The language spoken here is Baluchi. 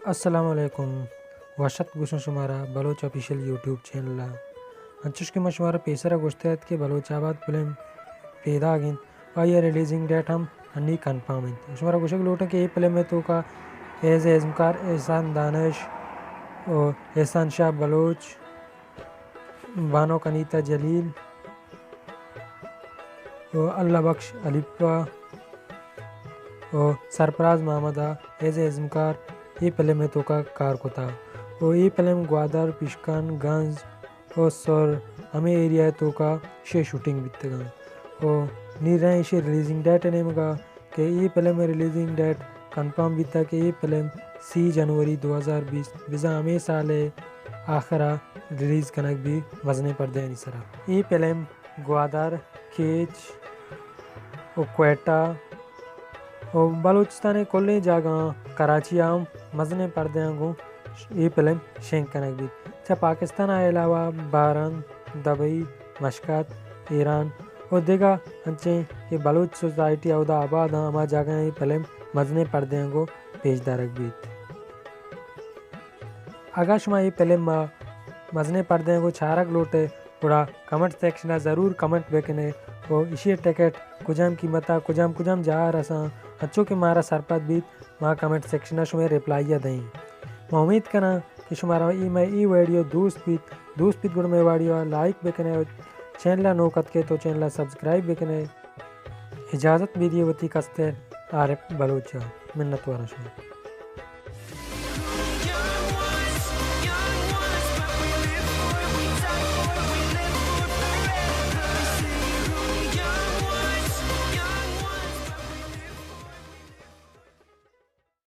السلام علیکم، وش اتک گوشاں شمارا بلوچ آفیشل یوٹیوب چینل ءَ۔ انچوش کہ ما شمارا پیسرا گوشتہ ات کہ بلوچ آباد فلم پیداگ انت، آئی ءِ ریلیزنگ ڈیٹ ہم ہنی کنفرم انت۔ شمارا گوشگ لوٹاں کہ اے فلم ءِ توکا ایز اے ازمکار احسان دانش و احسان شاہ بلوچ، بانک انیتا جلیل و اللہ بخش حلیفہ و سرفراز محمد ءَ ایز اے ازمکار اے فلم ءِ توکا کار کتا و اے فلم گوادر، پشکن، گنج و سر ہمے ایریا ءِ توکا شے شوٹنگ بیتگاں و نی رہ ایشی ریلیزنگ ڈیٹ ءِ نیمگا کہ اے فلم ءِ ریلیزنگ ڈیٹ کنفرم بیتا کہ اے فلم سی جنوری دو ہزار بیست بزاں ہمے سال ءِ آخرا ریلیز کنگ بی مزنیں پردیانی سرا۔ اے فلم گوادر، کیچ و کوئٹہ و بلوچستان ءِ کلیں جاگہاں، کراچی ءَ ہم مزنیں پردیاں گوں اے فلم شنگ کنگ بیت۔ چہ پاکستان ءَ علاوہ بحرین، دبئی، مشکات، ایران و دگہ انچیں کہ بلوچ سوسائٹی اودا آباد آں، ہما جاگہاں اے فلم مزنیں پردیاں گوں پیش دارگ بیت۔ اگاں شما اے فلم ءَ مزنیں پردیاں گوں چارگ لوٹ ئے، گڑا کمنٹ سیکشن ءَ ضرور کمنٹ بکن ئے و ایشی ءِ ٹکٹ کجام قیمت ءَ کجام کجام جاہ ءَ رساں، انچو کہ مارا سرپد بیت، ما کمنٹ سیکشن ءَ شمئے ریپلائی ءَ دئیں۔ ما امیت کناں کہ شمارا اے مئے اے ویڈیو دوست بیت، دوست بیت گڑا مئے ویڈیو ءَ لائک بکن ئے و چینل ءَ نوک اتک ئے تو چینل ءَ سبسکرائب بکن ئے۔ اجازت بدیے وتی کستر عارف بلوچ ءَ۔ منت واراں شمئے۔